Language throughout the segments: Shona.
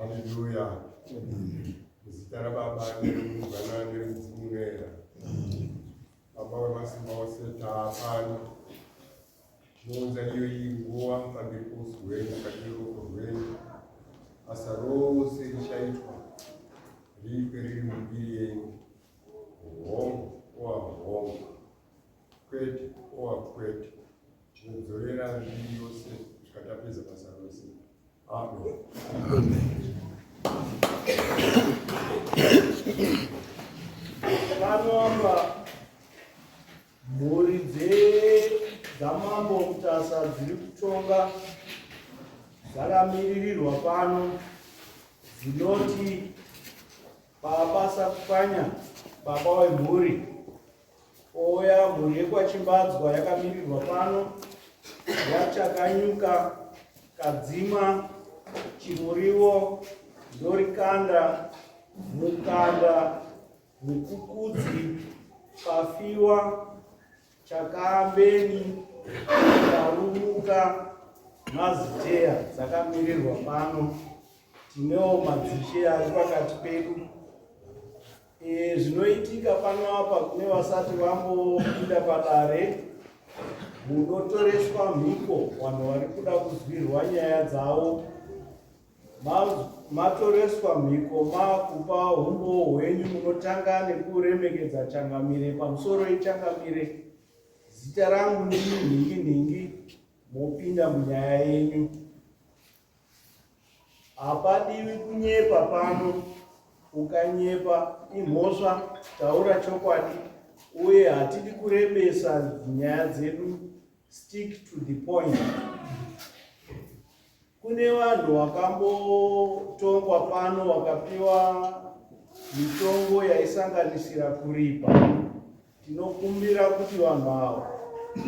Haleluya. Muzita raBaba nereMwana nereMudzimu Unoera. Baba wemasimba ose taapano. Tinounza iyo iyi nguva pamberi pousu hwenyu mukati meruoko rwenyu. Basa rose richaitwa riitwe riri mumbiri yenyu. Hongu oa hongu. Kwete oa kwete. Tinodzorera mbiri yose kusvika tapedza basa rose. Amen. Pano apa mhuri dzamambo Mutasa dziri kutonga dzakamiririrwa pano dzinoti Baba Sakupwanya, baba wemhuri, ouya mhuri yekwaChimbadzwa yakamirirwa pano, yaChakanyuka, Kadzima, Chimuriwo, Ndorikanda, Mukanda, Mukukudzi, Pafiwa, Chakaambeni, Charumuka, Maziteya dzakamirirwa pano. Tinewo madzishe ari pakati pedu. E, zvinoitika pano apa kune vasati vambopinda padare munotoreswa mhiko vanhu vari kuda kuzwirwa nyaya dzavo matoreswa mhiko makupa humbowo hwenyu munotanga nekuremekedza changamire pamusoro ichangamire zita rangu ndini nhingi nhingi mopinda munyaya yenyu Hapadiwi kunyepa pano, ukanyepa imhosva, taura chokwadi uye hatidi kurebesa nyaya dzedu, stick to the point. Kune vanhu vakambotongwa pano vakapiwa mitongo yaisanganisira kuripa. Tinokumbira kuti vanhu ava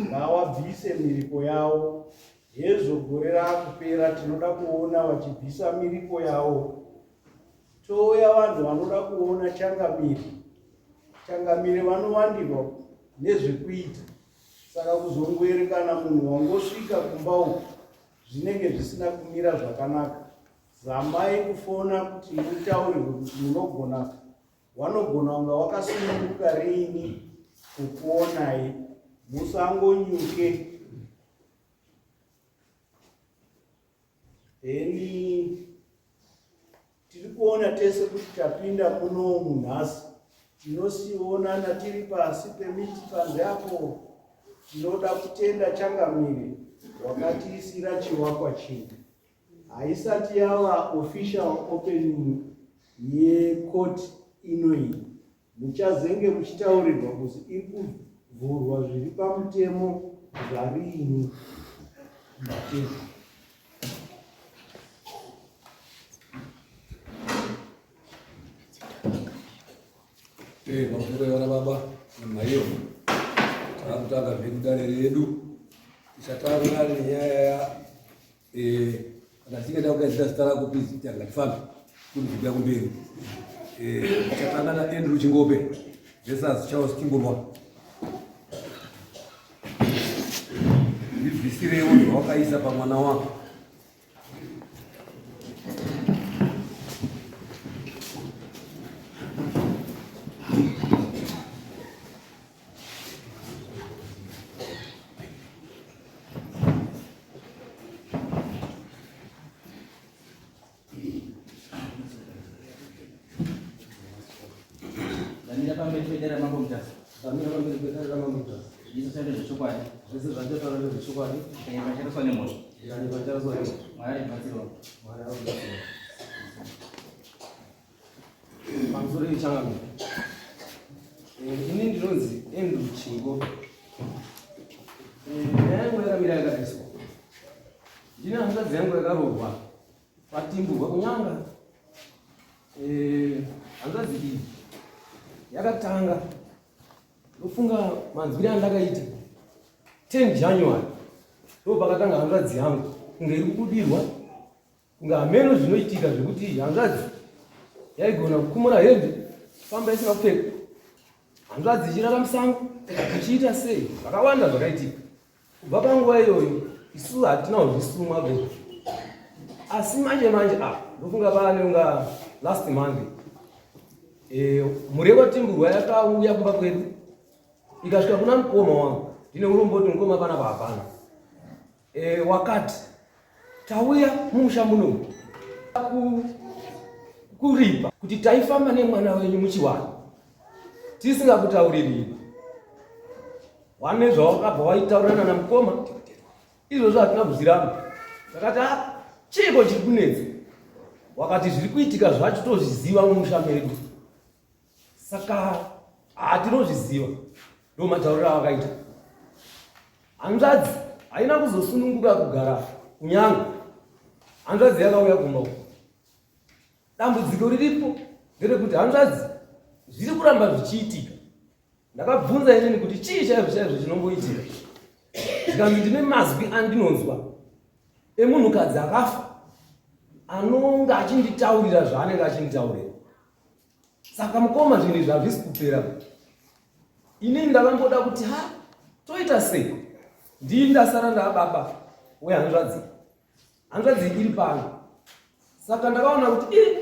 ngavabvise miripo yavo Hezvo gore raakupera tinoda kuona vachibvisa miripo yavo. Touya vanhu vanoda kuona changamire. Changamire vanowandirwa nezvekuita. Saka kuzongoerekana munhu wangosvika kumba uku zvinenge zvisina kumira zvakanaka. Zamai kufona kuti mutaurirwe kuti munogona Wanogona kunga wakasununguka riini kukuonai musangonyuke heni tiri kuona tese kuti tapinda munomu nhasi tinosionana tiri pasi pemiti panze apo tinoda kutenda changamire wakatiisira chiwakwa chino Haisati yava official opening yecourt ino iyi. Muchazenge muchitaurirwa kuzi iri kuvhurwa zviri pamutemo zvariini. Ndatenda. Eh, pamusoro yevana baba namaiyo takutanga zvedu dare redu tichatanga nenyaya ya eh, kana tichinge takugadzira zita rako please tanga tifambe kuri kumberi eh, tichatanga naandrew chingope versus charles chingurwa ndibvisirewo zvawakaisa pamwana wako Ndamira pamberi pedare ramambo Mutasa. Ndamira pamberi pedare ramambo Mutasa. Zvese zvacho zvechokwadi. Zvese zvacho zvechokwadi. Ndikanyeba ndicharaswa nemhosva. Ndikanyeba ndicharaswa nemhosva. Mwari aribatsirwa. Mwari aribatsirwa. Pamusoro yechangamire. Eh, ini ndinonzi Andrew Chingo. Eh, nyaya yangu yakamira yakadaiswa. Ndine hanzvadzi yangu yakaroorwa patimburwa kunyanga. Eh, hanzvadzi iyi yakatanga ndofunga manzwire andakaita 10 January ndo pakatanga hanzvadzi yangu kunge iri kubudirwa kunge hameno zvinoitika zvekuti hanzvadzi yaigona kukumura hembe famba isina kupfeka hanzvadzi ichirara musango ichiita sei zvakawanda zvakaitika kubva panguva iyoyo isu hatina kuzvisumwa be Asi manje manje ah, ndofunga pane unga last month eh, mhuri yekwaTimburwa yakauya kumba kwedu ikasvika kuna mukoma wangu. Ndine urombo kuti mukoma panapa hapana. Eh, wakati tauya mumusha muno kuripa kuti taifamba nemwana wenyu muchiwani tisingakutauririyi wane zvawakabva waitaurirana namukoma izvozvo hatina kuzviramba. Takati ah, chiiko chiri kunetsa? Wakati zviri kuitika zvacho tozviziva mumusha medu, saka hatinozviziva. Ndo matauriro awakaita. Hanzvadzi haina kuzosununguka kugara kunyanga, hanzvadzi yakauya kumba uko. Dambudziko riripo nderekuti hanzvadzi zviri kuramba zvichiitika. Ndakabvunza inini kuti chii chaizvo chaizvo chinomboitika, zvikanzi ndine mazwi andinonzwa emunhukadzi akafa anonga achinditaurira zvaanenge achinditaurira. Saka mukoma, zvinhu izvi hazvisi kupera. Inini ndakamboda kuti ha, toita sei? Ndii ndasara ndaababa wehanzvadzi, hanzvadzi iri pano. Saka ndakaona kuti i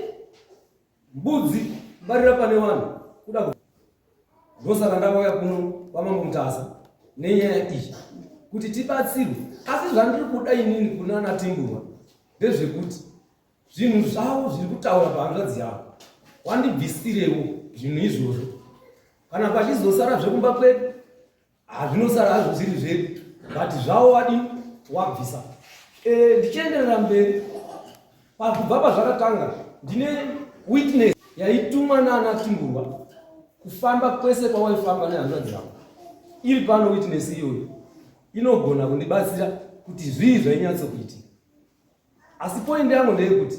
mbudzi barira pane vanhu kuda, ndosaka ndakauya kuno kwaMambo Mutasa nenyaya iyi kuti tibatsirwe. Asi zvandiri kuda inini kuna naTimburwa ndezvekuti zvinhu zvavo zviri kutaura pahanzvadzi yavo wandibvisirewo zvinhu izvozvo. Kana pachizosara zvekumba kwedu, hazvinosara hazvo zviri zvedu, but zvavo wadi wabvisa. Ndichienderera mberi, pakubva pazvakatanga, ndine witness yaitumwa naana Timburwa kufamba kwese kwawaifamba nehanzvadzi yavo. Iri pano witness iyoyo, inogona kundibatsira kuti zvii zvainyatsokuitika. Asi point yangu ndeyekuti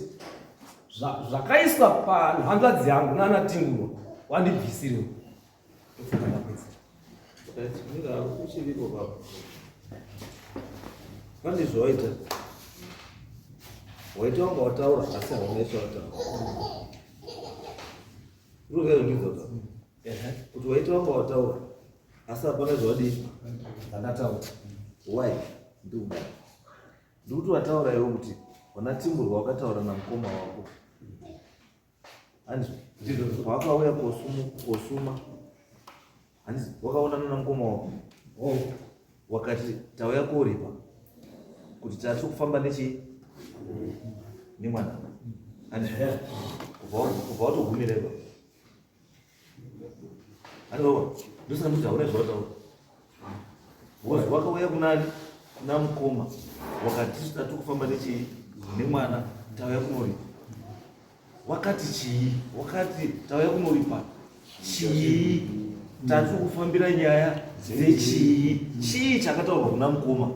zvakaiswa pahanzvadzi yangu nana Tingurwa wandibvisirewo. Ndofunga ndapedza. Uchiripo baba, pane zvawaita, waita wanga wataura asi hauna chawataura. Urikuziva kuti waita wanga wataura asi hapana zvawadii? Zvandataura. Why? Ndikudai, ndikuti wataura iwe kuti wana Timburwa wakataura namukoma wako, handizvo? Pawakauya kosuma, handizi wakaonana namukoma wako? Oh. Wakati tauya koripa kuti tati kufamba nechi nemwana, handizvo? Kubva watogumira ipapo, handizvo? Ndosaka ndikuti hauna zvawataura, because wakauya kunani? Kuna mukoma, wakati tati kufamba nechii nemwana, tauya kunoripa. Wakati chii? Wakati tauya kunoripa chii? Tati kufambira nyaya dzechii? Chii chakataurwa kuna mukoma?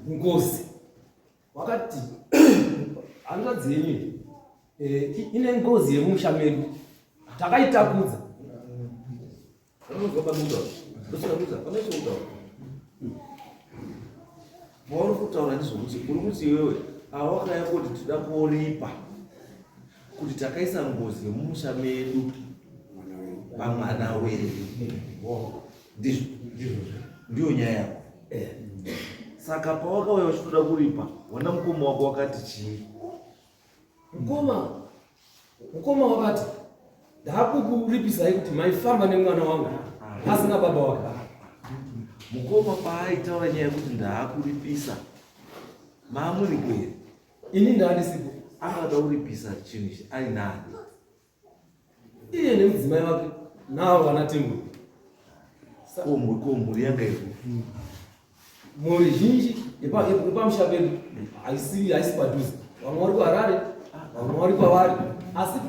Ngozi. Wakati hanzvadzi yenyu ine ngozi yemusha medu takaitakudza. Unonzwa panotaura, ndosaka ndikuti hapana chekutaura. Pauri kutaura ndezvokuti uri kuti iwewe awakaya kuti tida koripa kuti takaisa ngozi yemumusha medu pamwana wedu, ndizvo? Ndiyo nyaya yako. Saka pawakauya uchitoda kuripa, wana mukoma wako wakati chii? Mukoma wakati ndakukuripisai kuti maifamba nemwana wangu asina baba wake. Mukoma paaitaura nyaya yekuti ndaakuripisa, maamuriko here? Ini ndaandisipo. Akada kuripisa chinhu ichi ainani? Iye nemudzimai wake navo vana Timbu. Ko mhuri yanga iri? Mhuri zhinji yepamusha pedu haisi padhuze. Vamwe vari kuHarare, vamwe vari kwavari, asi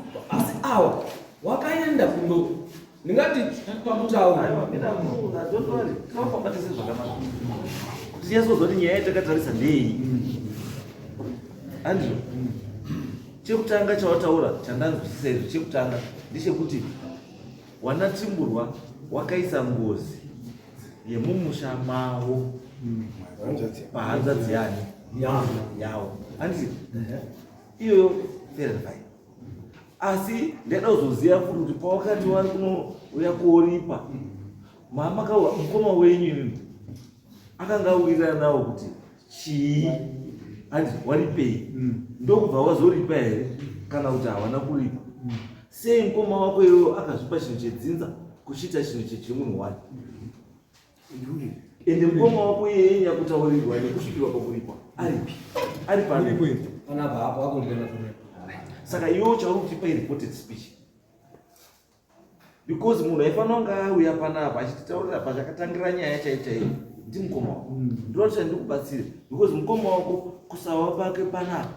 awa wakaenda kundo ndingati pakutaura. Don't worry, tinofamba tese zvakanaka kuti tinyatsoziva kuti nyaya yatakatarisa ndei, handizvo? Chekutanga chawataura chandanzwisisa izvo, chekutanga ndechekuti wanaTimburwa wakaisa ngozi yemumusha mavo pahanzvadzi yani yawo, handiti? Iyoyo fair and fine. Asi ndaida kuzoziva futi kuti pawakati wari kunouya kuoripa, mama mukoma wenyu imimi akanga awirirana nawo kuti chii? Hanzi waripei? Ndokubva wazoripa here kana kuti hawana kuripa? Sei mukoma wako iwewe akazvipa chinhu chedzinza kuchiita chinhu chemunhu wani? Ende mukoma wako iyeye nyakutaurirwa nekusvikirwa pakuripwa aripi? Ari pano. Panapa hapo akundikana kurepa. Saka iwewe chauri kutipa ireported speech. Because munhu aifanira kunge auya panapa achititaurira pachakatangira nyaya chaiyo chaiyo ndimukoma wako. Ndinoda kuti ndikubatsire because mukoma wako kusava pake panapa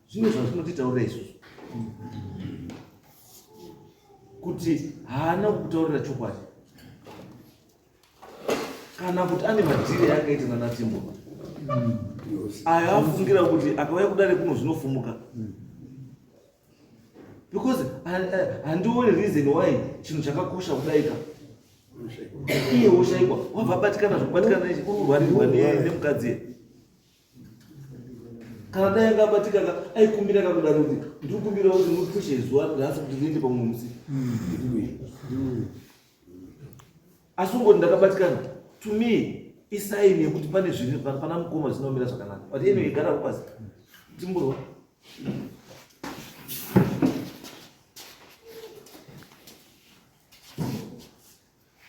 zvine zvazvinotitaurira isusu kuti haana kukutaurira chokwadi kana kuti ane madhiri aakaita nanaTimbo ayo afungira kuti akauya kudare kuno zvinofumuka because handioni reason why chinhu chakakosha kudaika iye woshaikwa wabva abatikana zvekubatikana kurwarirwa nemukadzi. Kana dai anga abatika ka aikumbira kakudaro kuti ndiri kumbira kuti mupushe zuva nhasi kuti ndiende pamwe musi. Asi ungoti ndakabatikana, to me isaini yekuti pane zviri pana mukoma zvinomira zvakanaka. But anyway, gara pasi timburwa.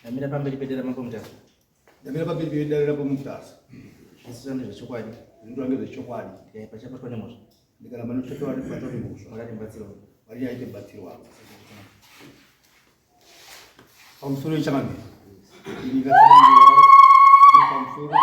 Ndamira pamberi pedera mambo Mutasa. Ndamira pamberi pedare rapo Mutasa. Zvese zvangu zvechokwadi. Zvinhu zvangu zvechokwadi. Ndikaipa chabatwa nemhosva. Ndikaramba ndichibatwa nemhosva. Mwari atibatsire. Mwari aite batsiro wako. Pamusoro yechangamire. Ini ngatsanangura pamusoro izvi.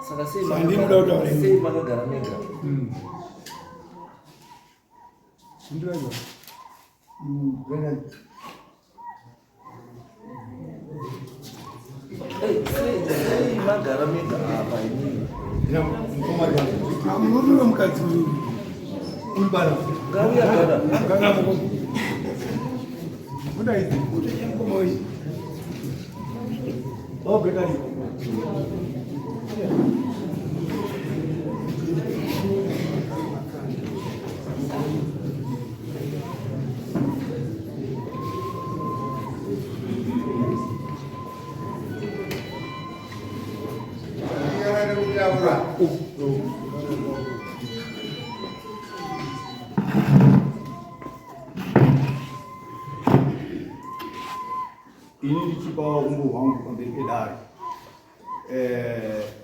Saka sei makagara mega? Sei magara mega apa inini? Murume mukadzi uyu. Ngauya gara. Mudaidzi. Mukoma uyu. Ini ndichipa umbo hwangu pamberi pedare.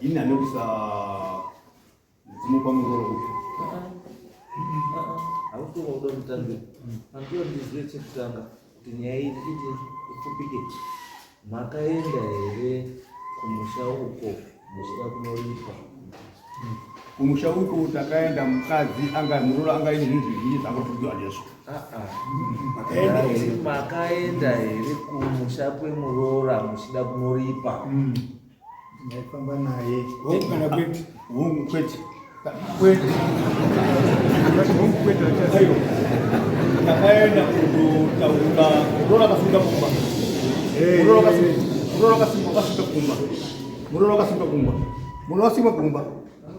Ini handikuisa mudzimu pamuroro uyu. Hausoma kuda mutange. Pandiyo ndizive chekutanga kuti nyaya iyi iti ipfupike. Makaenda here kumusha uko muchida kunoripa? Kumusha uko takaenda, mukadzi anga muroro anga ine zvinhu zvizhinji zvaakatopiwa nezvo. Ndati makaenda here kumusha kwemuroora muchida kunoripa? Ndaifamba naye. Hongu kana kwete? Hongu kwete. Kwete. Hongu kwete. Aiwa. Takaenda kundotaura muroora akasunga kumba. Muroora akasunga, muroora akasunga, akasunga kumba. Muroora akasunga kumba. Muroora akasunga kumba.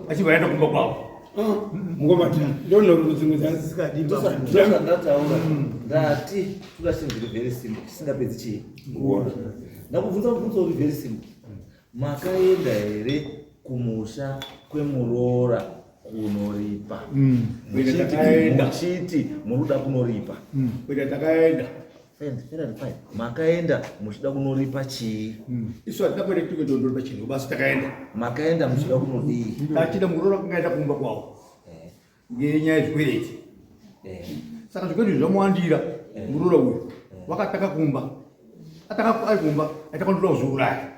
Achibva aenda kumba kwavo. Mukoma, ndonhororo dzimwe dzadzisikadi. Ndozvandataura. Ndati toda chinhu chiri very simple tisingapedzi chii. Ndakubvunza mubvunzo uri very simple. Makaenda here kumusha kwemuroora kunoripa? Muchiti muri kuda kunoripa. Kuita takaenda. Fine, fine. Makaenda muchida kunoripa chii? Isu hatina kuenda tikuenda kundoripa chinhu basi takaenda. Makaenda muchida kunodii? Tachida muroora kungaenda kumba kwavo. Ngenyaya yezvikwereti. Saka zvikwereti zvamuwandira muroora uyu. Wakataka kumba. Ataka ari kumba, aitaka ndoda kuzviuraya.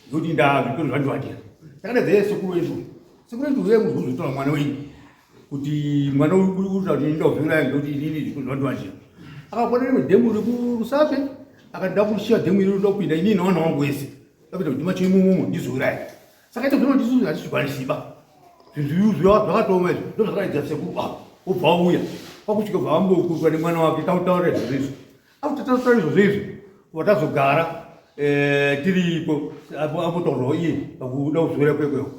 Ndokuti ndaa zvikwereti zvandiwandira. Takadaidza sekuru wedu. Sekuru wedu uye muzozotaura mwana wenyu. Kuti mwana uyu uri kuita kuti ndoda kuzviuraya ngekuti inini zvikwereti zvandiwandira. Akapona rimwe dhemu rekuRusape, akati ndakushiya dhemu iri ndoda kupinda inini nevana vangu vese. Ndapinda kudhima cheimomo ndizviuraye. Saka ita zvino tisu hatizvikwanisi ba. Zvinhu zvakatooma izvi. Ndozvakaidza sekuru ah obva auya. Kwakusvika bva ambokurwa nemwana wake tautaura izvozvo izvo. After tautaura izvozvo izvo watazogara eh, tiripo apo ambotaurwawo iye pakuda kuzviuraya kwekwewo.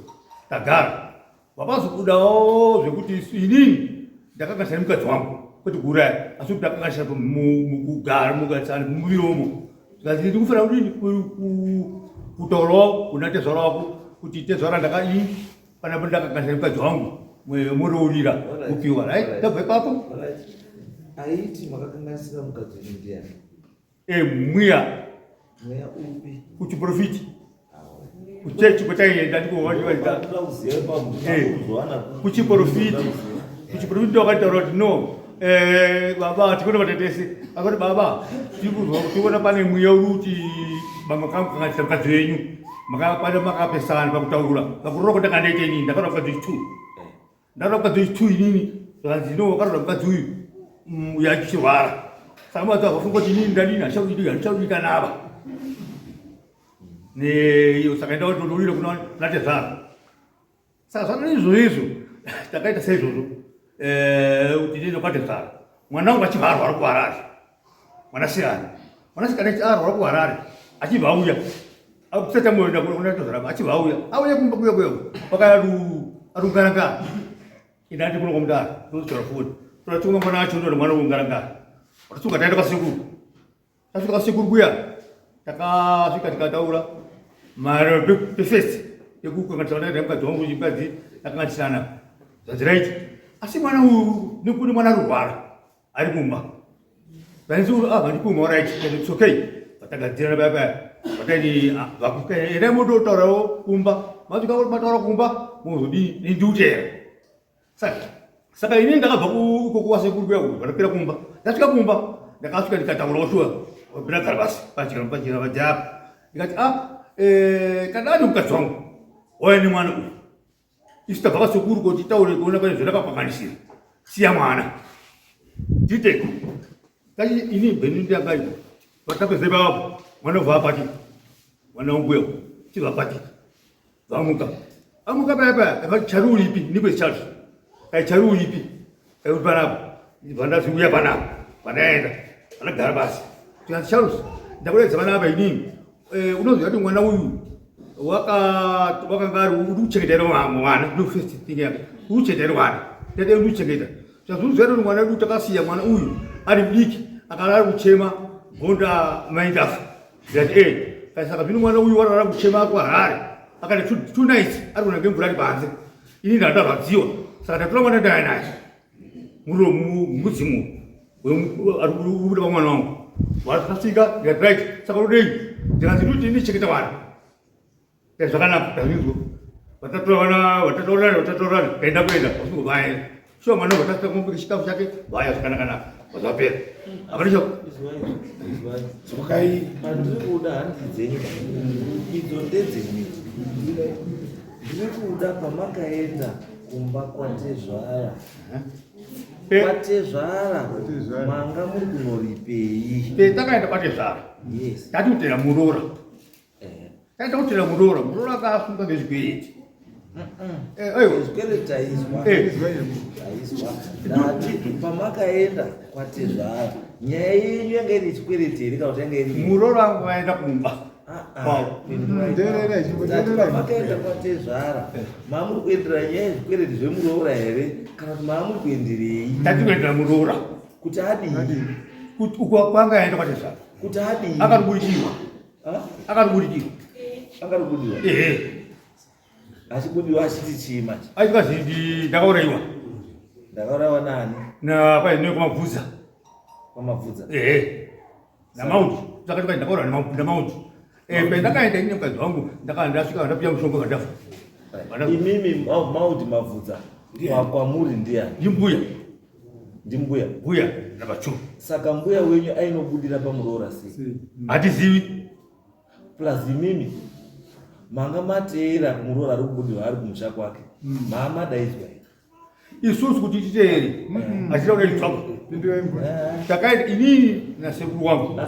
Tagara. Wapazobudawo zvekuti inini ndakanganisana nemukadzi wangu kwete kuuraya asi kuti ndakanganisana mukugara mugarisana mumuviri umo. Zvikanzi ndiri kufanira kudini kutaurawo kuna tezvara wako kuti tezvara ndakadii panapo ndakaganisa nemukadzi wangu morourira kupiwa right tabva ipapo. Aiti makakanganisira mukadzi wenyu ndiani? Eh, mweya. Mweya upi? Kuchiprofiti. Kuchechi kwataienda ndiko wachivaita. Kuchiprofiti. Kuchiprofiti ndo akataura kuti no. Eh, baba tikuona vatetesi. Akati baba, tikuzwa tikuona pane mweya uri kuti makakanganisa mukadzi wenyu. Makapana makapesana pakutaura. Pakurora kuti ndakandaita inini ndakaona mukadzi wechi 2. Ndakaona mukadzi wechi 2 inini. Zvakanzi no wakaroora mukadzi uyu. Uyu achirwara. Saka mukadzi akafunga kuti inini ndadini handichaudi handichaudi kana ava. Neyo saka ndakutourira kuna kuna tezvara. Saka zvakadai izvo izvo takaita saizvozvo eh, kuti ndiende kwatezvara. Mwana wangu achibva arwara kuHarare. Mwanasikana. Mwanasikana achi arwara kuHarare achibva auya. Akusati amoenda kuna tezvara achibva auya. Auya kumba kuya kuya. Wakaya arungarangara. Ina ndikuno kwamudara. Ndozotaura foni. Toratunga mwana wacho ndo mwana ungarangara. Watasunga taenda kwasekuru. Tasvika kwasekuru kuya. Takasvika tikataura mari pefesi yekukanganisana nemukadzi wangu mukadzi takanganisana. Zvanzi right. Asi mwana uyu nekuti mwana arurwara ari kumba. Zvanzi ah vandipumha right. It's okay. Vatagadzirana paya paya. Vatani vakuka endai mototaurawo kumba. Masvika mataura kumba mozodii nendiutera. Saka saka inini ndakabva uko kwasekuru kuya uko ndapira kumba. Ndasvika kumba ndakasvika ndikataurawo shuwa. Ndakagara pasi pachira pachira pajapa. Ndikati ah eh kana ari mukadzi wangu wauya nemwana uyu. Isu tabva kwasekuru kuti titaure kuona pane zvandakakanganisira. Siya mwana. Tite. Kai ini bheni ndiyangaiko. Vatapedza ipapo mwana ubva apatika. Mwana wangu uyo chibva apatika. Vamuka. Amuka paya paya akati chari uripi ndikwe chari. Kai chari uripi. Kai uri panapa. Ndibva ndazi uya panapa. Pandaenda. Panagara pasi. Tikati Charles ndakudaidza panapa inini. Eh, unoziva kuti mwana uyu wakanga ari uri kuchengeta here mwana ndo first thing yake uri kuchengeta here mwana tete uri kuchengeta zvazvinoziva kuti mwana wedu takasiya mwana uyu ari mudiki akara ari kuchema gonda maindafa ndikati eh saka zvino mwana uyu warara kuchema kuHarare akati two nights ari kuna ngemvura ari panze ini ndandarwadziwa saka ndatora mwana ndaya naye mudzimu ari kubuda pamwana wangu wasvika ndikati right saka udei ndikati ndikuti ndichengeta vana ndikati zvakanaka ndazvinzwa vatatora vana vatataurana vatataurana kaenda kuenda vasingo vaenda shuwa mwana vatasvika kumubika chikafu chake vaya zvakanaka vazvapera hapana chako Dzokai. Pandiri kuda handi dzenyu idzo ndedzenyu. Ndiri kuda pamakaenda kumba kwatezvara. Kwatezvara manga muri kunoripei? Takaenda kwatezvara. Yes. Tati kutera muroora. Taita kutera muroora, muroora akasunga ngezvikwereti. Aiwa. Zvikwereti taizwa. Taizwa. Ndati pamakaenda kwatezvara nyaya yenyu yanga iri chikwereti here kana kuti yanga iri Muroora wangu vaenda kumba. Ndati pamakaenda kwatezvara mamuri kuendera nyaya yezvikwereti zvemuroora here kana kuti mamuri kuenderei? Tati kuendera muroora. Kuti adii? Kuti uko kwanga aenda kwatezvara. Kuti adii? Akariburikirwa. Akariburikirwa. Akaribudiwa. Ehe. Achibudiwa achiti chii manje? Achikazi ndakaurayiwa. Ndakaurayiwa nani? Na kwai ne kwamabvudza. Kwamabvudza. Ehe. Namaundi. Zvakati kwai ndakaurayiwa namaundi. Eh, pendakaenda ini mukadzi wangu ndakanga ndasvika ndapiwa mushonga vandafa. Imimi Maudi Mavhudza kwamuri ndiani? Ndimbuya. Ndimbuya. Mbuya number 2. Saka mbuya wenyu ainobudira pamuroora sei? Hatizivi. Plus imimi manga mateera muroora ari kubudirwa ari kumusha kwake. Maamadaidzwa here? Isusu kuti titeere achida kuda chitsvaka. Takaita inini nasekuru wangu.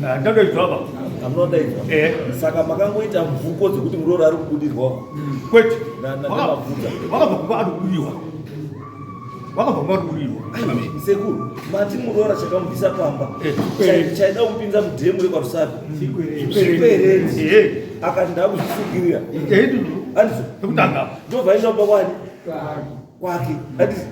Handida kuda chitsvaka. Hamuna kudaidzwa? Eh. Saka makangoita mvuko dzekuti muroora ari kubudirwa? Kwete. Namabvunza. Wakabva kumba ari kubudirwa. Wakabva kumba ari kubudirwa. Sekuru, mati muroora chakamubvisa pamba. Chaida kumupinza mudhemu rekwaRusape. Zvikwereti. Akati ndakuzvisungirira. Handizvo? Pekutanga. Ndobva aenda kumba kwani? Kwake. Handizvo?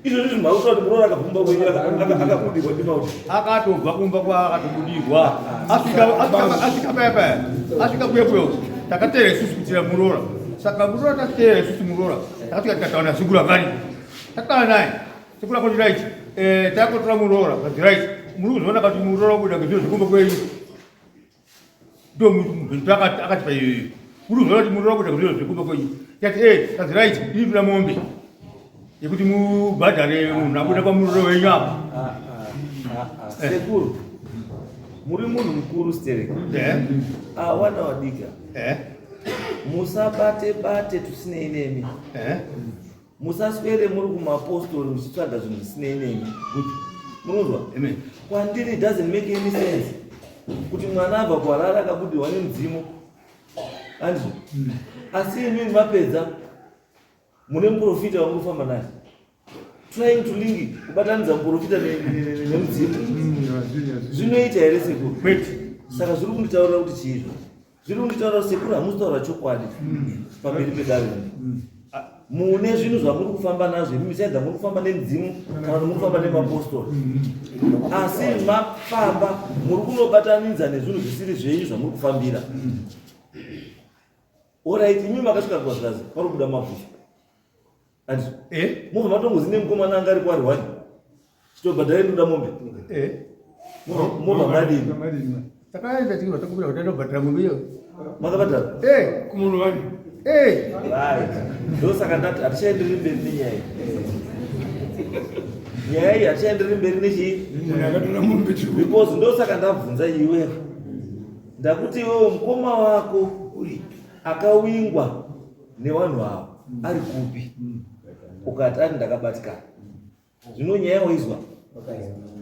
Izvo ndizvo makuta kuti muroora akabva kumba kwenyu akabudirwa ndimauti. Akatobva kumba kwaakatobudirwa. Asvika paya paya. Asvika kuya kuya. Takateera isusu kutira muroora. Saka muroora tateera isusu muroora. Takasvika tikataura nasekuru akari. Takataura naye. Sekuru akoti right. Takotora muroora. Kati right. Muri kuzoona kati muroora kuda ngezviro zvekumba kwenyu. Ndo mhinduro akatipa iyoyo. Muri kuzoona kuti muroora kuda ngezviro zvekumba kwenyu. Tikati kati right. Ini ndoda mombe. Yekuti mubhadhare munhu abuda pamuroora wenyu apa. Sekuru, muri munhu mukuru sterek. Awana wadika. Musabate bate tusinei nemi. Musaswere muri kumapostori muchitsvaga zvinhu zvisinei nemi. Munonzwa? Kwandiri it doesn't make any sense kuti mwana abva kuHarare akabudirwa nemudzimu. Handizvo? Asi imimi mapedza mune muprofita wamurikufamba naye. Trying to link kubatanidza muprofita nemudzimu. Zvinoita here sekuru? Saka zviri kunditaurira kuti chii izvo? Zviri kunditaurira kuti sekuru hamusi kutaura chokwadi pamberi pedare. Mune zvinhu zvamuri kufamba nazvo imimi chaidza muri kufamba nemudzimu kana kuti muri kufamba nemapostori. Asi mafamba muri kunobatanidza nezvinhu zvisiri zvenyu zvamuri kufambira. Alright, imimi makasvika kuVazvilazi pari kubuda mabvunzo. Handizvo? Mobva matongozi nemukomana anga ari kwari wani. Chitobhadhara ndoda mombe. Mobva madini? Takaenda tichibva takumbira kuti tandobhadhara mombe iyo. Makabhadhara? Kumunhu wani. Right. Ndosaka ndati hatichaendereri mberi nenyaya iyi. Nyaya iyi hatichaendereri mberi nechii? Because ndosaka ndabvunza iwewe. Ndakuti iwewe mukoma wako akawingwa nevanhu ava ari kupi? Ukati ari ndakabatikana. Zvino nyaya waizwa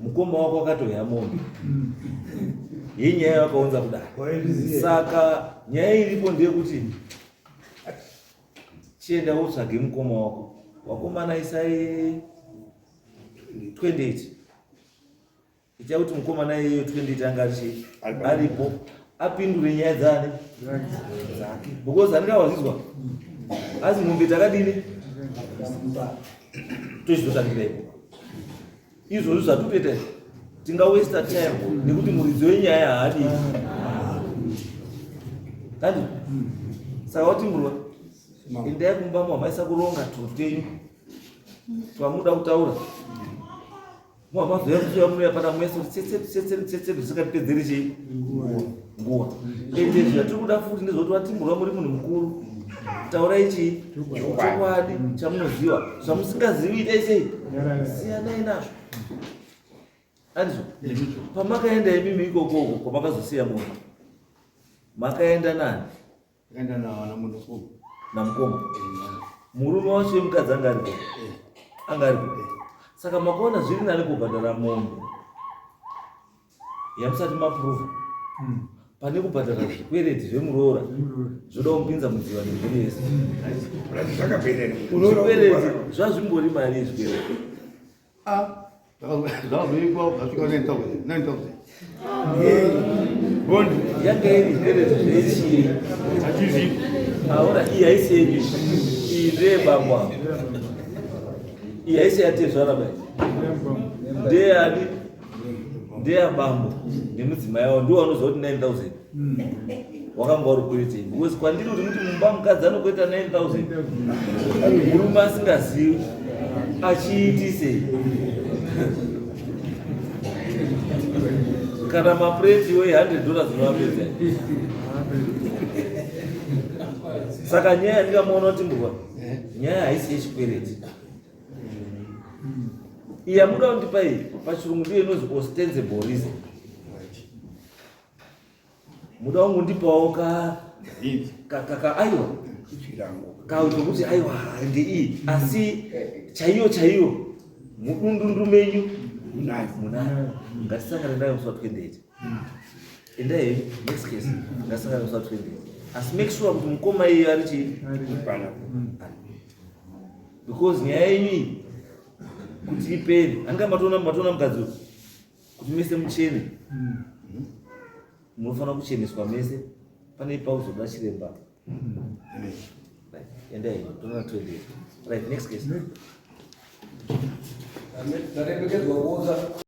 mukoma wako akatoya mombe. Yenyaya wakaunza kudai. Saka nyaya iripo ndeyekuti chienda wotsvage mukoma wako. Wakomana isai 28. Icha kuti mukomana iyeyo 28 anga ari aripo apindure nyaya dzani dzake. Because anenge awazizwa. Asi mombe takadini? Tochizotangira ipo. Izvozvo zvatotoita izvi. Tinga waste time nekuti muridzi wenyaya haadi. Kandi saka watimburwa endai kumba mwamaisa kuronga tunhu twenyu twamuda kutaura. Mwamazoya kusuya munoya pana mwese kuti tsetse tsetse tsetse zvisingatipedzeri chii nguva. Ende zvatiri kuda futi ndezvekuti vatimburwa muri munhu mukuru. Taurai chii chokwadi chamunoziva, zvamusingazivi itai sei, siyanai nazvo. Handizvo? Pamakaenda imimi ikoko uko kwamakazosiya munhu, makaenda nani? Takaenda namukoma. Namukoma. Murume wacho wemukadzi anga aripo? Anga aripo. Saka makaona zviri nani kubhadhara mombe yamusati maprova pane kubhadhara zvikwereti zvemuroora zvoda kumupinza mudziva nemhuri yese. Zvikwereti zvazvimbori mari yezvikwereti. Zvakazoikwa zvasvika 9,000. Bondi. Yanga iri zvikwereti zvechii? Hatizivi. Aona iyi haisi yenyu. Iyi ndeyebambo ava. Iyi haisi yatezvara bai. Ndeyani? Ndeyabambo nemudzimai wavo ndiwo vanoziva kuti 9,000 wakanga uri kweretei. Because kwandiri kuti muti mumba mukadzi anokweta 9,000 murume asingazivi achiitisei. Kana mapureti we $100 unovapedza. Saka nyaya ndikamuona kuti mburwa nyaya haisi yechikwereti. Iyi yamuda kundipa iyi pachirungu ndiyo inonzi ostensible reason. Muda kungondipawo ka ka ka ka aiwa kautokuti aiwa ndeiyi asi chaiyo chaiyo mudundundu menyu munayo. Ngatisangane nayo musi wa 28. Endai next case. Ngatisangane musi wa 28. Asi make sure kuti mukoma iye ari chii? Because nyaya yenyu iyi kuti ipere anga matoona matoona mukadzi uyu kuti mese muchene munofanira kucheneswa mese pane pauzoda chiremba. Right, endai toona 28. Right, next case. Taremekedzwa kuoza.